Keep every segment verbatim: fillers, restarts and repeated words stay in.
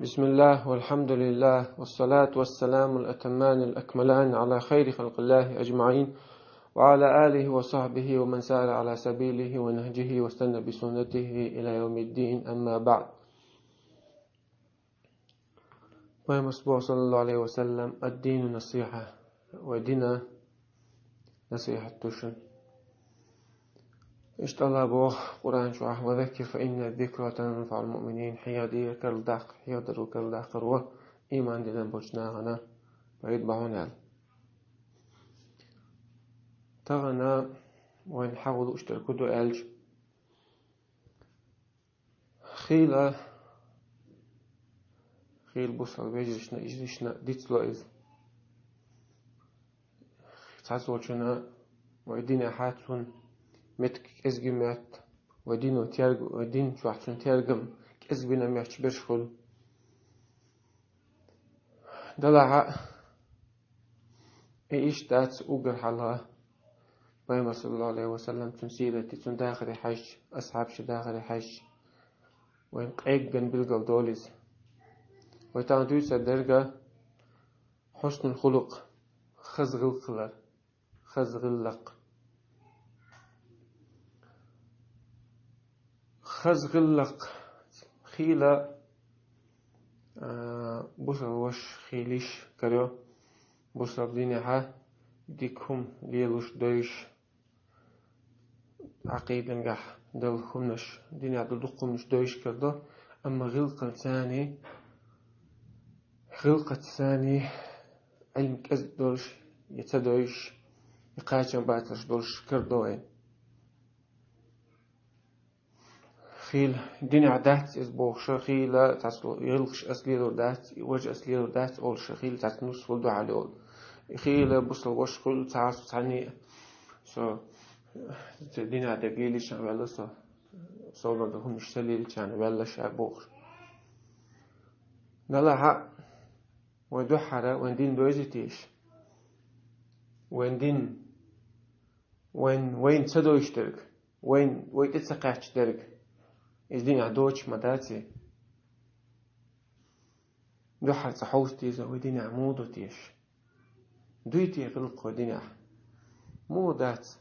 بسم الله والحمد لله والصلاة والسلام الأتمان الأكملان على خير خلق الله أجمعين وعلى آله وصحبه ومن سار على سبيله ونهجه واستنى بسنته إلى يوم الدين، أما بعد. Пайхамар боху, саллаллаху алейхи ва саллям: «Ад-дину насиха», вай дин насихат ду шуна. Иштта АллахӀа боху Къуръан чохь: «Ва заккир фа инна зикра танфаул муъминин», хьехаде, карладаккха, хьехадаро, карладаккхаро иман диллина болчу нахана пайда бу хьуна аьлла. Тахана вайна хьахо лууш дерг хӀун ду аьлча, Хийла, хийла бусалба вежаршна, йижаршна дицло иза. Цхьацочунна вай динехь цунна меттиг кӀезиг моьтту, вай дино терг-, вай дин чохь цунна тергам кӀезиг бина моьттуш берш хуьлу. Делахь а, и иштта дац уггар хьалха. Пайхамар, саллаллаху алейхи ва саллям, цуьнан сирате, цуьнан дахаре хьаьжча, асхьабийн дахаре хьаьжча, вайна къеггина билгал долу иза. Вай тахана дуьйцур дерг хуснул хулукъ, хаза гӀиллакх хилар, хаза гӀиллакх. Хаза гӀиллакх хийла, а, бусалба ваша хийла йиш карайо, бусалба динехь дика хӀума лелош, дойуш, Ӏакъидангахь долу хӀуманаш, динехь долу дукха хӀуманаш дойуш карадо, амма гӀиллакхца, гӀиллакхца Ӏилма кӀезиг долуш я ца дойуш, я кхачам бацарш долуш карадо вайна. Хийла динехь дац иза бохуш, хийла цхьацца гӀиллакхаш ас лелор дац, и важа ас лелор дац олуш, хийла цхьацца нус хуьлу дуьхьал йолу. Хийла бусалба ваша хуьлу цхьацца цхьаьний, со динехь дерг лелийча ваьлла со, собар дан хӀуманаш ца лелийча ваьлла ша бохуш. Делахь а, вай дуьххьара вайн дин дойзуьйтийша. Вайн дин, вайн, вайна ца дойуш дерг, вайн, вай тӀе ца кхаьчча дерг, иза динехь доцуш ма дац и. Дуьххьара цкъа хьовса деза, вай динехь муха ду теша? Дуй те гӀиллакх вай динехь? Муха дац?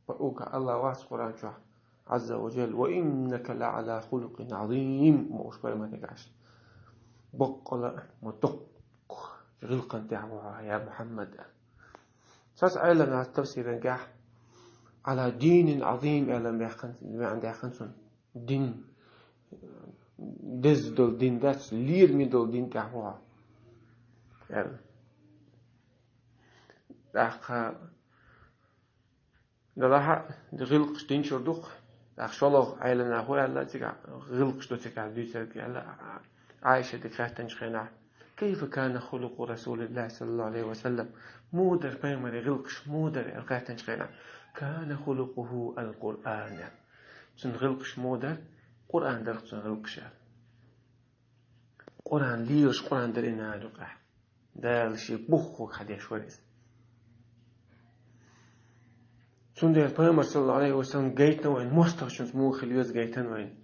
Ва уггар АллахӀа вац Къуръан чохь, Ӏазза ва жалла: «Ва иннака ла Ӏала хулукъин Ӏазим», ма уьш пайхамарниг Ӏаш. Баккъала а ма доккха гӀиллакхан тӀехь ву хьо, я Мухьаммад. Цхьацца Ӏеламнаха тафсирангахь «Ӏала динин Ӏазим» аьлла маьӀна даьккхина цунна. Дин, деза долу дин дац, лераме долу дин тӀехь ву хьо, аьлла. ТӀаккха, делахь а, гӀиллакхаш динчуьра ду-кх. ТӀаккха шолгӀа Ӏеламнаха хӀун аьлла цигахь, гӀиллакхаш ду цигахь дуьйцург аьлла, Ӏайшатиг хаьттинчу хенахь: «Кайфа кана хулукъу Расулиллахи саллаллаху алейхи ва саллям?» Муха дара пайхамаран гӀиллакхаш, муха дара аьлла хаьттинчу хенахь: «Кана хулукъуху ал-Къуръан», аьлла. Цуьнан гӀиллакхаш муха дара? Къуръан дара цуьнан гӀиллакхаш аьлла. Къуръан лелаш, Къуръан дара и нана юкъахь. Дала шен буххуг хьан деш вара иза. Цундела пайхамар, саллаллаху алейхи ва саллям, гайтина вайна, мостагӀчуьнца муха хила веза гайтина вайна.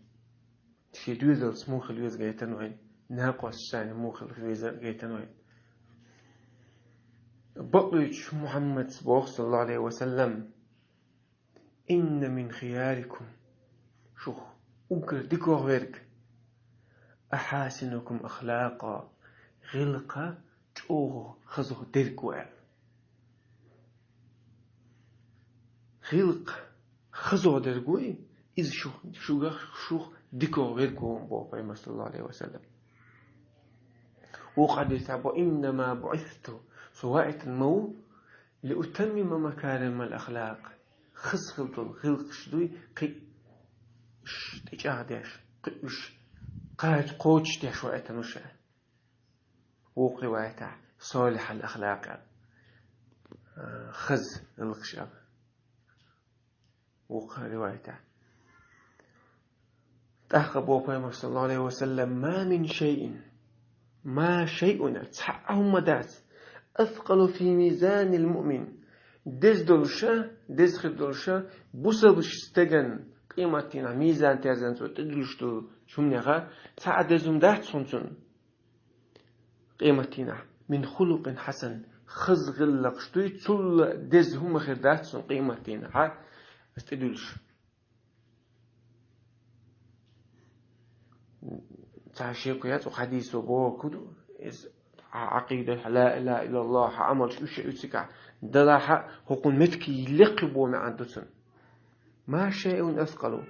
Шен доьзалца муха хила веза гайтина вайна. Накъосташца муха хила веза гайтина вайна. Бакълуьйтуш Мухьаммада боху, саллаллаху алейхи ва саллям: «Инна мин хиярикум», шух уггар дикох верг, «ахьасинукум ахлакъа», гӀиллакха чӀогӀа хазох дерг ву аьлла. ГӀиллакха хазох дерг ву и, иза шух, шугах, шух дикох верг ву боху пайхамар, саллаллаху алейхи ва саллям. Вукху хьадисехь бо: «Иннама буъисту», со ваийтина ма ву, «лиутаммима макаримал ахлакъ». Хаза хила долу гӀиллакхаш дуй, кхин уьш тӀечӀагӀдеш, кхин уьш кхача кхочушдеш ваийтина ву ша. Вукху риваятехь: «солихьал ахлакъ», аьлла. Хаза гӀиллакхаш аьлла. Вукху риваятехь. ТӀаккха боху пайхамар, саллаллаху алейхи ва саллям: «Ма мин шайин». «Ма шайун», цхьа а хӀума дац. «Аскъалу фи мизанил муъмин». Деза долуша, деза хир долуша, бусалба стеган къематдийнахь мизан-терзанца тӀедуьллуш долу хӀуманеха цхьа а деза хӀума дац хӀунцун. къематдийнахь, мин хулукъин хьасан, хаза гӀиллакхаш дуй, цул деза хӀума хир дац цунна къематдийнахь, ас тӀедуьллуш. Цхьа шеко яц, оха хьадисо бохург ду, иза хьа Ӏакъида, хьа ла илаха иллаллахӀ, хьа Ӏамалш уьш а уьцигахь далахь а, хӀокхун меткий лекхи бо маьӀан ду цун. Ма шайъун аскъалу.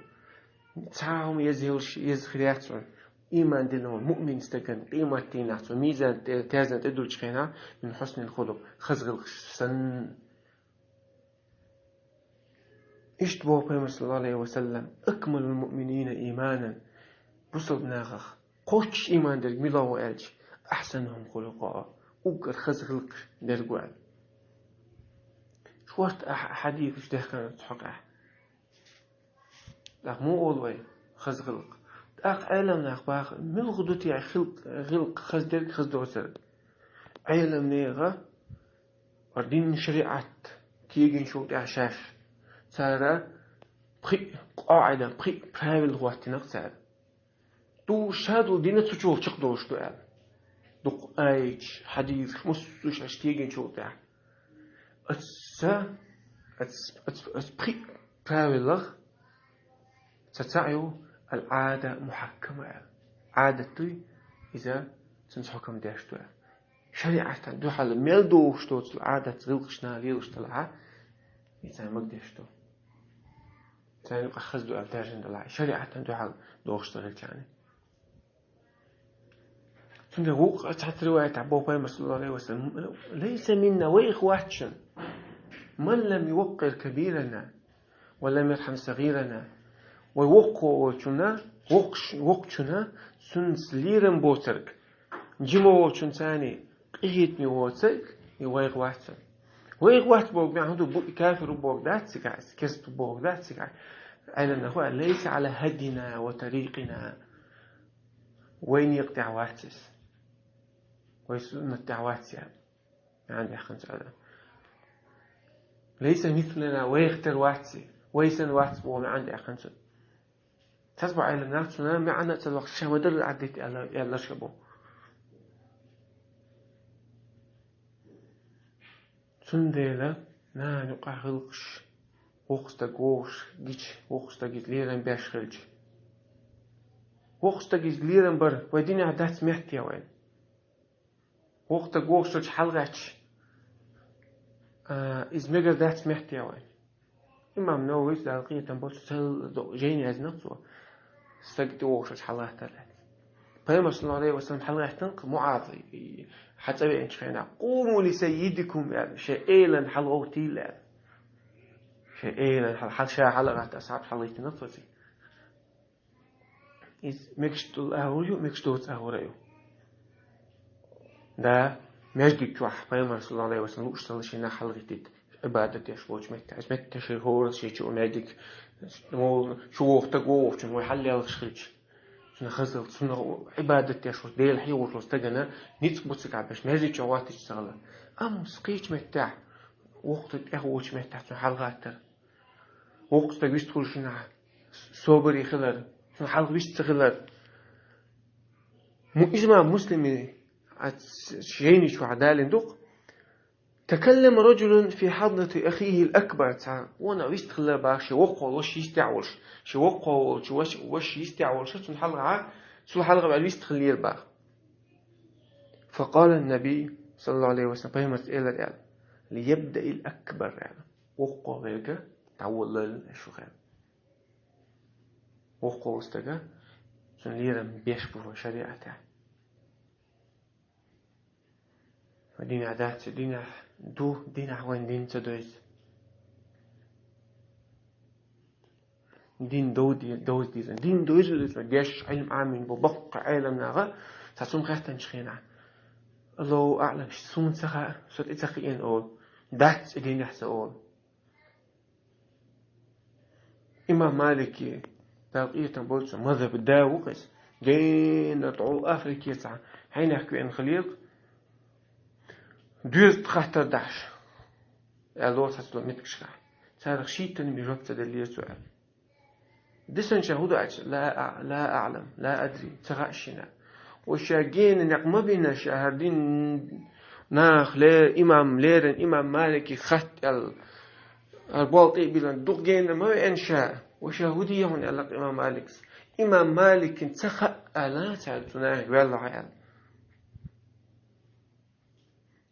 Цхьа хӀума еза йолуш, еза хир яц хьуна. Иман дина волу муъмин стагана къематдийнахь цо мизан тӀе, терзан тӀедуьллучу хенахь, мин хьуснил хулукъ, хаза гӀиллакхаш санна. Иштта боху Пайхамар, саллаллаху Ӏалайхи ва саллам: «Акмалул муъминина иманан». Бусалба нахах кхоччуш иман дерг мила ву аьлча, «ахьсанухум хулукъа», уггар хаза гӀиллакхаш дерг ву аьлла. Шорта а хьадисаш дехкина цхьа къахь. ТӀаккха муха олу вай хаза гӀиллакх? ТӀаккха Ӏеламнаха баха, муьлха ду те хилкъ, гӀиллакх хаза дерг, хаза доцург? Ӏеламнеха, ва дин шариӀат кегийначул тӀаьхьа шаьш, цара пхиъ къаӀида, пхиъ правила хӀоттинарг цара. Ду ша долу дина цу чуьра чекхдолуш ду аьлла. Дукха аяташ, хьадисаш, массо а шаьш кегийначул тӀаьхьа. Аса, аса, аса, аса пхиъ правилах ца цхьаъ ю, ал-Ӏада мухьаккама аьлла. Ӏадат дуй, иза цуьнца хьукам деш ду аьлла. ШариӀатан дуьхьал мел дохуш доцу Ӏадат гӀиллакхаш наха лелаш делахь, иза магадеш ду. Царна юкъахь хаза ду аьлла даьржина делахь, шариӀатан дуьхьал дохуш ца хилчарна. Цундела вукху цхьацца риваятехь боху Пайхамар, саллаллаху Ӏалайхи ва саллам: «Лайса минна, вайх вац шуна, ман лам юваккъир кабирана, ва лам ярхьам сагӀирана». Вай воккхо волчунна, воккхуш-, воккхачунна, цуьнца лерам боцург, жима волчунца къинхетаме воцург, и вайх вац. Вайх вац бохург маьӀна хӀун ду, бу-, и кафир ву бохург дац цигахь, керста ву бохург дац цигахь. Ӏеламнаха: «Лайса Ӏала хадина ва тарикъина». Вай некъа тӀехь вац иза. Вай суннат тӀехь вац иза. МаьӀна даьккхина цо аьлла. «Лайса мислана», вайх тера вац иза. Вай санна вац боху маьӀна даьккхина цо. Цхьацца бу Ӏеламнах, цунна маьӀна а ца лохуш, ша ма-дарра Ӏаддита аьлла, аьлларш а бу. Цундела нахана юкъахь гӀиллакхаш, воккха стаг вогӀуш гича, воккха стаг иза лерам беш хилча, воккха стаг иза лерам бар вай динехь дац метте вайн. Воккха стаг вогӀуш хилча хьалагӀаьттича, а, иза мегар дац метте вайн. Имам Нававис, Дала къинхетам болчу, цхьа жайна яздинарг цо, стаг тӀе вогӀуш хилча хьалагӀаттар аьлла. Пайхамар, саллаллаху Ӏалайхи ва саллам, хьалагӀаьттинарг МуӀаз, хьан цӀа веанчу хенахь: «Къуму ли саййидикум», – аьлла, шайн элан хьалагӀовттийла аьлла. Шайн элан хьал-, хьал-, ша хьалагӀатта, асхьабаш хьалагӀиттинарг цо цига. Иза мегаш долу агӀор ю, мегаш доцу агӀор а ю. Да, маьждиг чохь Пайхамар, саллаллаху Ӏалайхи ва саллам, лууш ца хилла шен нах хьалагӀиттийта, Ӏибадат деш волчу метте. Иза метте шайн хӀора шайн чу маьждиг, мол, чу вогӀу стаг вогӀучун вай хьаллелхаш хилча, цунна хазалла, цунна Ӏибадат деш волчу, Дела хьехош волчу стагана ницкъ бу цигахь беш, маьждиг чохь ваттича ца хилла. Амма кхечу меттехь, воккха стаг тӀехволучу меттехь цунна хьалагӀаттар. Воккха стаг вистхуьлуш хилча, собаре хилар, цунна хьалха вист ца хилар. Му-, иза ма Муслиме, а, ц-, шайни чохь далийна ду-кх: «Такаллама раджулун фи хьаднати ахихил акбар». Цхьа вон а вист хилла баха, шен воккхо волуш йистехь волуш, шен воккхо волчу ваш-, ваша йистехь волуш, цунна хьалха, цул хьалха ваьлла вист хиллера баха. Факъала Наби, саллаллаху Ӏалайхи ва саллам, Пайхамарца элира аьлла: «Лиябдаил акбар», – аьлла. Воккхо верг дӀаволалла аьлла шу хьаьл. Воккхо волу стага, цуьнан лерам беш бу вайн шариӀатехь. Вайн динехь дац, динехь ду, динехь вайн дин ца дойзу. Дин дов-, довза деза. Дин довза деза. Дешаш Ӏилма Ӏамийна бу боккха Ӏеламнаха, цхьа цунна хаьттинчу хенахь: «Аллаху аӀлам, суна ца хаьа, со тӀе ца кхиийна», – олу. «Дац и динехь», – ца олу. Имам Малики, Дала къинхетам болчу, мазхӀаб да ву-кх иза. Генара тӀе Африкехь цхьа хьенех веана хиллера-кх, доьзалш хаттар дахьаш, аьлла, цхьацца меттигашкахь. Царах шийттанна бен жоп ца деллера цо аьлла. Дисанчара хӀун ду аьлча: «Ла а-, ла аӀлам, ла адри», ца хаьа шена. Ва ша гена некъ ма бина ша, хӀара дин нах ле, имам леррина, имам Малике хатта аьлла, хӀара болх тӀе а биллина, дукха гена ма веана ша. Ва ша хӀу де хьуна, аьлла имам Малика. Имам Малика ца хаьа аьлла, цара цу нахага ваьлла хьо аьлла.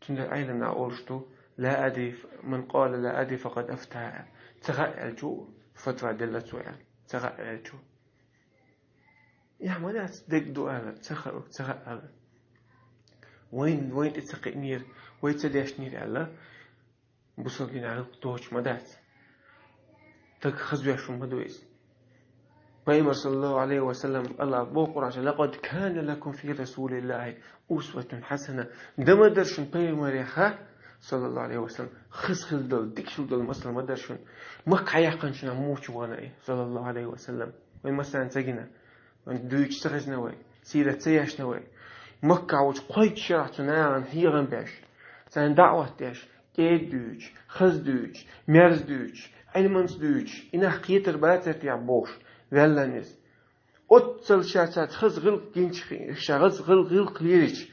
Цундела Ӏилманхоша олуш ду: «Ла адри, ман къала ла адри, факъад афта». Ца хаьа аьллачо фатва делла цо аьлла. Ца хаьа аьллачо. Эхь ма дац, дерг ду ала, ца хаьа, ца хаьа ала. Вайн, вайн тӀе ца кхиънера, вай ца дешнера аьлла, бусалба динан гӀиллакх доцуш ма дац. Стаг хаза веш ма ду иза. Пайхамар, саллаллаху Ӏалайхи ва саллам, АллахӀа боху Къуръан чу: «Лакъад кана лакум фи расулиллахи усватун хьасана». Дан ма дара шуна пайхамарех, саллаллаху Ӏалайхи ва саллам, хаза хила долу, дика хила долу масал ма дара шуна. Макка хьаяьккхинчу хенахь муха вахана и, саллаллаху Ӏалайхи ва саллам. Вай массарна ца гина. Вайн дуьйцуш ца хезна вай, сийрат ца ешна вай. Макка волчу кхойтта шарахь цу нахана хьехам беш, царна даӀват деш, кӀеда дуьйцуш, хаза дуьйцуш, мерза дуьйцуш, Ӏилманца дуьйцуш, и нах кхетар бацара техьа бохуш, ваьлла иза. Оццул ша цаьрца хаза гӀиллакх гинчу хи-, ша хаза гӀил-, гӀиллакх лелийча,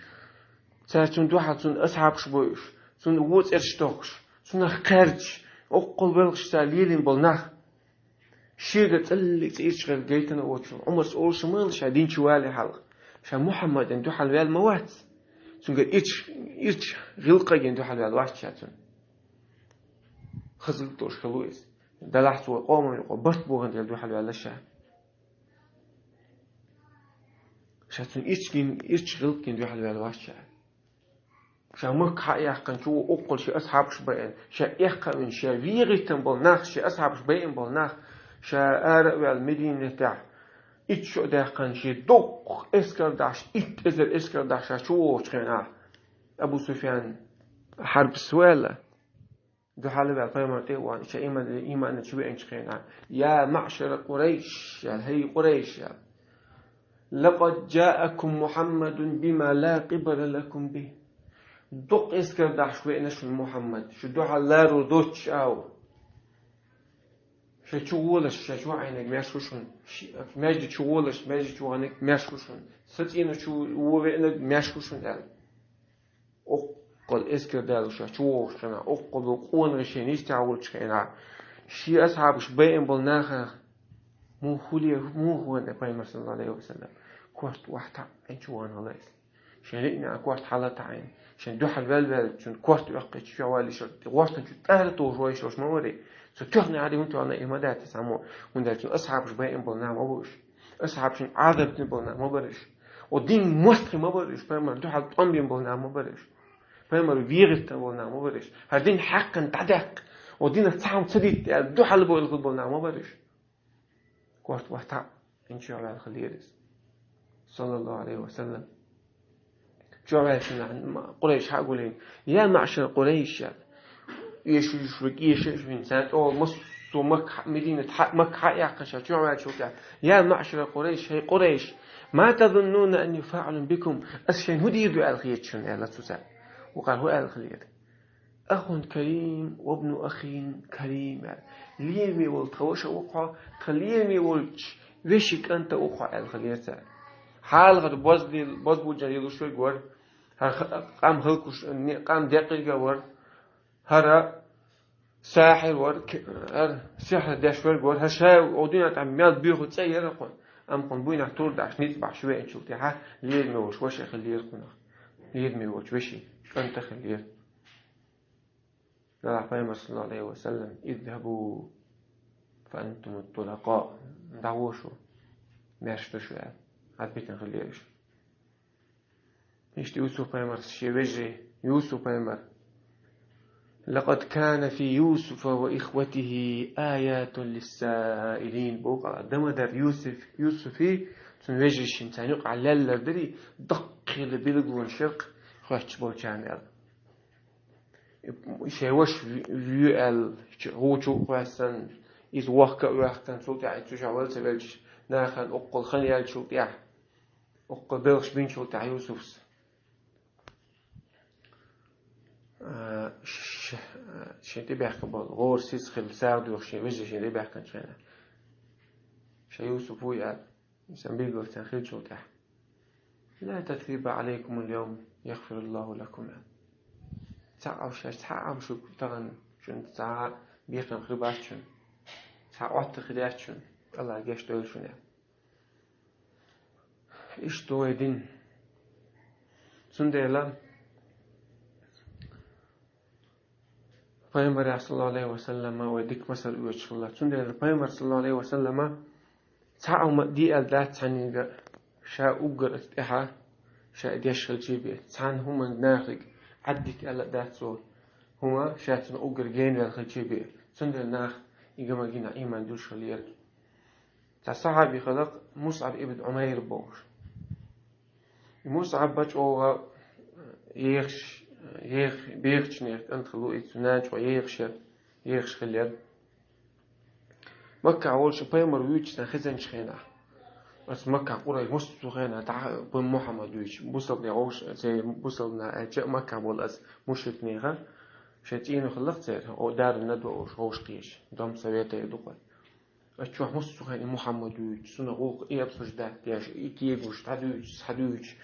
цара цунна дуьхьал цунна асхьабаш бойуш, цунна вон цӀераш тохкуш, цунах кхаьрдаш, оккхул белхаш цара лелийна болу нах. Шега цӀаллиг цӀе ирча гӀайгӀа гайтина воцуш, Ӏумарс олуш ма ваьлла ша дин чу вале хьалха. Ша Мухьаммадана дуьхьал ваьлла ма вац. Цуьнгара ирча, ирча гӀиллакхана дуьхьал ваьлла вац ша цунна. Хаза гӀиллакх долуш хилла ву иза. Делахь цо къоман юкъа барт бохана дела дуьхьал ваьлла ша. Ша цунна ирча гин, ирча гӀиллакхана дуьхьал ваьлла вац ша. Ша Макка хьа а яьккхина, чу ву оккхул ши асхьабаш баьӀна, ша эккха а вина, ша вегӀийтина болу нах, ши асхьабаш баьӀна болу нах, ша ара а ваьлла Мединатехь, итт шо а даьккхина, ши дуккха эскар дахьаш, итт эзар эскар дахьаш ша чу вогӀучу хенахь, Абу Суфьян хьарбас ваьлла, дуьхьал а ваьлла, пайхамар тӀе а вахана, ша иман, иман чу веанчу хенахь: «Я маъшара Къурайш», аьлла, хӀей Къурайш, аьлла. «Лакъад джаакум Мухьаммадун бима ла къибала лакум бихӀ». Дуккха эскар дахьаш веана шуна Мухьаммад, шу дуьхьал ларо доцуш а ву. Ша чу гӀолаш, ша чу Ӏайнарг маьрша ву шуна. Ши-, маьждиг чу гӀолаш, маьждиг чу ваханарг маьрша ву шуна. СацӀенаш чу вон веанарг маьрша ву шуна аьлла. Оккхул эскар далуш ша чу вогӀуш хенахь, оккхул къонахий шен йистехь волчу хенахь, шен асхьабаш баьӀна болу нахах муха хуле, муха ван пайхамар, саллаллаху Ӏалайхи ва саллам, корта охьатаӀийна чу ван хила иза. Шен лиъна корта хьала таӀийна, шен дуьхьал ваьлла-ваьлла цуьнан корта оьккхуьйтуш чу валийша, гӀортан чу тӀара тухуш вайша ма варий. Цу туьхне хьаде хӀунда тоьхна и ма дац иза хьамо, хӀунда аьлча асхьабаш баьӀна болу нах ма бу уьш. Асхьабашна Ӏазап дина болу нах ма бара уьш. О дин мостагӀий ма бара уьш, пайхамар дуьхьал тӀом бина болу нах ма бара уьш. Пайхамар вегӀийтина болу нах ма бара уьш. ХӀара дин хьаькхна дӀадаккха, о динах цхьа хӀума ца дитта аьлла, дуьхьал бойла хила болу нах ма бара уьш. Корта охьатаӀийна чу ваьлла хилира иза, саллаллаху Ӏалайхи ва саллам. Чу ваьлла хенахь, Къурайш хьа а гулйина: «Я маъшара Къурайш», аьлла. Эшуьйш ву, эшуьйш ву, царна тӀе массо а Макка, Мединат, Макка хьа а яьккхина ша чу ваьллачул тӀаьхьа: «Я маъшара Къурайш, хӀей Къурайш, ма тазуннуна анни фаӀилун бикум, ас шайна хӀун дийр ду аьлла хета шуна?» аьлла цо цаьрга. Вукхара хӀун аьлла хилира? «Ахун карим ва ибну ахин карим», аьлла. Лераме волу тхан ваша ву хьо, тхан лераме волчу вешин кӀант а ву хьо аьлла хилира цаьрга. Хьалхара бозбуунчалла йолуш верг вара, хӀара къам хӀаллаквеш, къам декънарг а вара, хӀара сахьир вара, хӀара сихьр деш верг вара, хӀара ша оха дуьнен тӀехь мел боьха цӀе яра кхунна. Амма кхунна буйнахь тур дахьаш, ницкъ бахьаш веанчул тӀаьхьа лераме волчу ваша хилира кхунах. Лераме волчу вешин кӀант а хилира. Делахь пайхамар, саллаллаху Ӏалайхи ва саллам: «Изхабу фа антуму тулакъа». ДӀагӀо шу, маьрша ду шу аьлла, хьаьббина хилира уьш. Иштта Юсуп-пайхамар шен вежарий, Юсуп-пайхамар: «Лакъад кана фи Юсуфа ва ихватихи аятун лиссаилин», боху Къуръан. Дан ма дара Юсуп, Юсупи, цуьнан вежаршна, царна юкъахь леллар дарий, даккхийла билгалонаш яра-кх хоьттуш болчарна аьлла. Шайн ваша ву аьлла, гӀу чу а кхоьссина, иза вохка а ваьккхина, цул тӀаьхьа цу чохь вала ца велча, нахана оккхул хан яьллачул тӀаьхьа, оккхул белхаш бинчул тӀаьхьа Юсупс, а, ш-, ш-, шен тӀебаьхка болу гӀора сица хилла сагӀа доьхуш шен вежарий шен тӀебаьхкинчу хенахь, ша Юсуп вуй аьлла, иза билггал царна хиллачул тӀаьхьа. «لا تثريب عليكم اليوم يغفر الله لكم», аьнна. Цхьа а шаьш, цхьа а шу тахана шуна цхьа а бекхам хир бац шуна. Цхьа а отта хир яц шуна. Аллах гешт дойла шуна, аьнна. Иштта вай дин. Цундела Пайхамарах, саллаллаху алейхи ва саллама, вай дика масал оьцуш хилла. Цундела Пайхамар, саллаллаху алейхи ва саллама, цхьа а хӀума де аьнна дац цхьаннега, ша уггар аса тӀехьа, ша и деш хилча бе. Цхьан хӀуман нахага Ӏаддика аьнна дац цо, хӀума ша цунах уггар генваьнна хилча бе. Цундела нах и гамагина иман дуллаш хилла яр. Цхьа сахьаби хилла-кх МусӀаб ибн Ӏумайр бохуш. И МусӀаб чӀогӀа ехаш, ех-, бехачунех кӀант хилла ву, и цу нана чӀогӀа ехаш яр, ехаш хилла яр. Маккахь волуш Пайхамар вуьйцуш царна хезначу хенахь, оцу Маккахь къурайш массо а хенахь дӀа бу Мухьаммад вуьйцуш, бусалбане вовш-, церан бусалбана аьлча а Маккахь болу аса мушрикнеха, шайн цӀийнах хилла-кх церан, о, Дарун-Надва олуш, вовшахкхеташ, дом совета ю дукха. Ас чохь массо а хенахь и Мухьаммад вуьйцуш, цунах гӀуллакх и обсуждать деш, и кегош дӀадуьйцуш, схьадуьйцуш,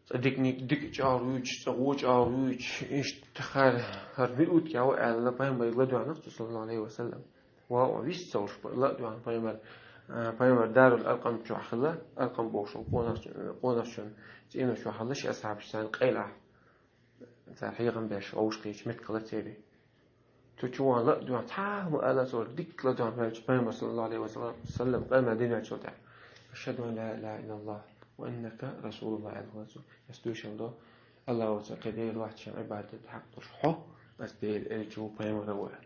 цкъа диканиг дика чӀагӀвуьйцуш, цкъа вон чӀагӀвуьйцуш, иштта хӀара, хӀара мила утка ву аьлла, Пайхамарга ладоьгӀна-кх цо, саллаллаху алейхи ва саллам. Ва, ва, вист ца волуш, ладоьгӀна Пайхамар, а, Пайхамар Дарул Аркъам чохь хилла, Аркъам бохуш волу къонахчун, къонахчун цӀийнаш чохь хилла, шен асхьабаш царна къайлахь. Цара хьехам беш, вовшахкхеташ меттиг хилла церан. Цу чу ван ладоьгӀна, цхьа а хӀума ала ца волуш, дикка ладоьгӀна ваьлча, Пайхамар, саллаллаху алейхи ва саллам, къамел дина ваьлча тӀехь: «Ашхаду ан ла илаха иллаллах ва аннака расулуллах», аьлла хилла цо. Ас дуьйцуш ду, Аллах вац, кхин Дела вац шен Ӏибадат хьакъ долуш хьо, ас Делан элча ву, Пайхамар ву аьлла.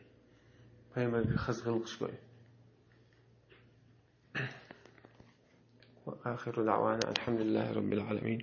Пайхамарга хаза гӀиллакхаш го. وآخر دعوانا أن الحمد لله رب العالمين.